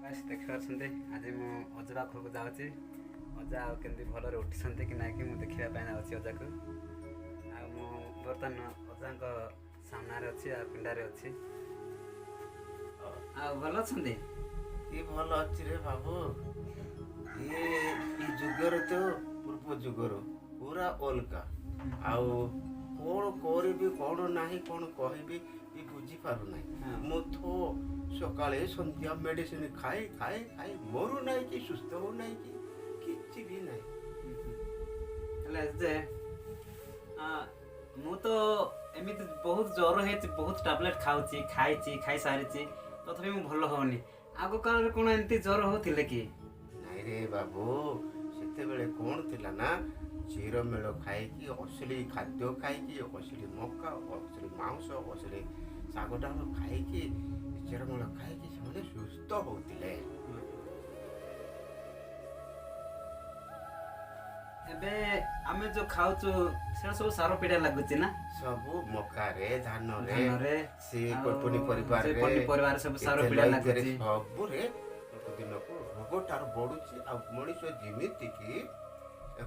ବାସ୍, ଦେଖିପାରୁଛନ୍ତି, ଆଜି ମୁଁ ଅଜା ପାଖକୁ ଯାଉଛି। ଅଜା ଆଉ କେମିତି ଭଲରେ ଉଠିଛନ୍ତି କି ନାହିଁ କି ମୁଁ ଦେଖିବା ପାଇଁ ଯାଉଛି ଅଜାକୁ। ଆଉ ମୁଁ ବର୍ତ୍ତମାନ ଅଜାଙ୍କ ସାମ୍ନାରେ ଅଛି ଆଉ ପିଣ୍ଡାରେ ଅଛି। ଆଉ ଭଲ ଅଛନ୍ତି? କି ଭଲ ଅଛି ରେ ବାବୁ। ଇଏ ଏ ଯୁଗରେ ତ ପୂର୍ବ ଯୁଗରୁ ପୁରା ଅଲଗା। ଆଉ କ'ଣ କରିବି, କ'ଣ ନାହିଁ, କ'ଣ କହିବି ବି ବୁଝିପାରୁନାହିଁ। ମୁଁ ତ ସକାଳେ ସନ୍ଧ୍ୟା ମେଡିସିନ ଖାଇ ଖାଇ ଖାଇ ମରୁନାହିଁ କି ସୁସ୍ଥ ହଉନାହିଁ କି କିଛି ବି ନାହିଁ। ହେଲେ ଯେ ମୁଁ ତ ଏମିତି ବହୁତ ଜ୍ୱର ହେଇଛି, ବହୁତ ଟାବଲେଟ୍ ଖାଉଛି, ଖାଇଛି, ଖାଇସାରିଛି, ତଥାପି ମୁଁ ଭଲ ହଉନି। ଆଗ କାଳରେ କ'ଣ ଏମିତି ଜ୍ୱର ହଉଥିଲେ କି? ନାଇଁ ରେ ବାବୁ, ସେତେବେଳେ କ'ଣ ଥିଲା ନା, ଚେରମୂଳ ଖାଇକି, ଅସଲି ଖାଦ୍ୟ ଖାଇକି, ଅସଲି ମକା, ଅସଲି ମାଂସ, ଅସଲି ଶାଗ ଡାଳ ଖାଇକି, ଚେରମୂଳ ଖାଇକି ସେମାନେ ସୁସ୍ଥ ହଉଥିଲେ। ଏବେ ଆମେ ଯୋଉ ଖାଉଛୁ, ସେଟା ସବୁ ସାର ପିଡ଼ିଆ ଲାଗୁଛି ନା? ସବୁ ମକାରେ, ଧାନରେ, ଧାନରେ, ସେ ଆଉ ପନିପରିବାରେ, ସେ ପନିପରିବାରେ ସବୁ ସାର ଏତେ ପିଡ଼ିଆ ଲଇତରେ ଲାଗୁଛି। ସବୁରେ ଦିନକୁ ରୋଗଟାରୁ ବଢୁଛି। ଆଉ ମଣିଷ ଯେମିତିକି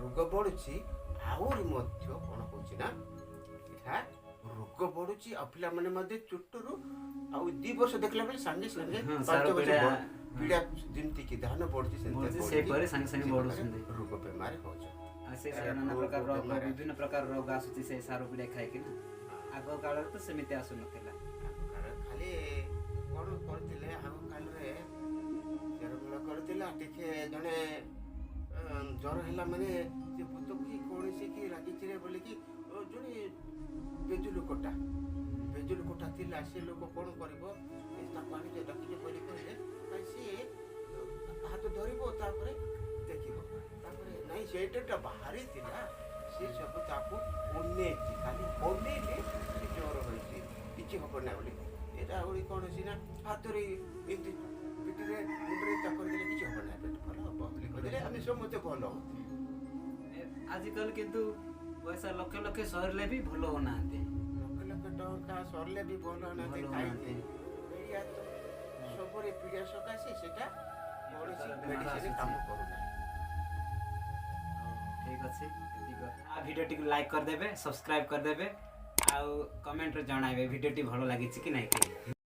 ରୋଗ ବଢୁଛି, ଆହୁରି ମଧ୍ୟ କ'ଣ ହଉଛି ନା, ଏଟା ରୋଗ ବଢୁଛି। ଆଉ ପିଲାମାନେ ମଧ୍ୟ ଛୋଟରୁ ଆଉ 2 ବର୍ଷ ଦେଖିଲା ବେଳେ ସାଙ୍ଗେ ସାଙ୍ଗେ ସାର 5 ବର୍ଷ ପିଡ଼ିଆ, ପିଡ଼ିଆ ଯେମିତିକି ଧାନ ବଢୁଛି ସେମିତି ବଢୁଛି, ବଢିକି ସେହିପରି ସାଙ୍ଗେ ସାଙ୍ଗେ ସେ ପ୍ରକାର ବଢୁଛନ୍ତି। ରୋଗ ବେମାର ହଉଛନ୍ତି। ଆଉ ସେ ଏରା ନାନା ରୋଗ ପ୍ରକାର ରୋଗ, ବେମାର। ବିଭିନ୍ନ ପ୍ରକାର ରୋଗ ଆସୁଛି ସେ ସାର ପିଡ଼ିଆ ଖାଇକି ନା। ଆଗ କାଳରେ ତ ସେମିତି ଆସୁନଥିଲା। ଆଗ କାଳରେ ଖାଲି କ'ଣ କରୁଥିଲେ? ଆଗ କାଳରେ ଚେରମୂଳ କରୁଥିଲା। ଟିକେ ଜଣେ ଜ୍ୱର ହେଲା ମାନେ ସେ ଭୂତ କି କୌଣସି କି ଲାଗିଛି ରେ ବୋଲିକି ଜଣେ ବେଜୁ ଲୋକଟା ଥିଲା। ସେ ଲୋକ କ'ଣ କରିବ, ଏ ତାକୁ ଆଣିକି ଡାକିକି ବୋଲି କହିଲେ ସିଏ ହାତ ଧରିବ, ତାପରେ ଦେଖିବ, ତାପରେ ନାଇଁ ସେଇଟା ବାହାରିଥିଲା। ସେ ସବୁ ତାକୁ ଅନେଇଛି, ଖାଲି ଅନେଇଲେ ସେ ଜ୍ୱର ହେଇଛି, କିଛି ହବ ନା ବୋଲି। ଏଇଟା ଆହୁରି କ'ଣ ଅଛି ନା, ହାତରେ ଏମିତି ପିଠିରେ ମୁଣ୍ଡରେ ତା କରିଦେଲେ କିଛି ହବ ନା, ପେଟ ଭଲ ହବ ବୋଲି କହିଦେଲେ ଆମେ ସମସ୍ତେ ଭଲ ହଉଥିଲେ। ଆଜିକାଲି କିନ୍ତୁ ପଇସା ଲକ୍ଷ ଲକ୍ଷ ସରିଲେ ବି ଭଲ ହଉନାହାନ୍ତି। ଲକ୍ଷ ଲକ୍ଷ ଟଙ୍କା ସରିଲେ ବି ଭଲ ହଉନାହାନ୍ତି। ଭଲ କାହିଁକି? ହଉନାହାନ୍ତି। ପିଡ଼ିଆ ତ ସବୁରେ ପିଡ଼ିଆ ସକାଶେ ସେଟା କୌଣସି ପ୍ରକାର ବେମାର ମେଡିସିନ ଆସୁଛି। କାମ କରୁନାହିଁ। ଠିକ ଅଛି, ଏତିକି କଥା। ଆଉ ଭିଡ଼ିଓଟିକୁ ଲାଇକ୍ କରିଦେବେ, ସବସ୍କ୍ରାଇବ୍ କରିଦେବେ ଆଉ କମେଣ୍ଟରେ ଜଣାଇବେ ଭିଡ଼ିଓଟି ଭଲ ଲାଗିଛି କି ନାହିଁ କି।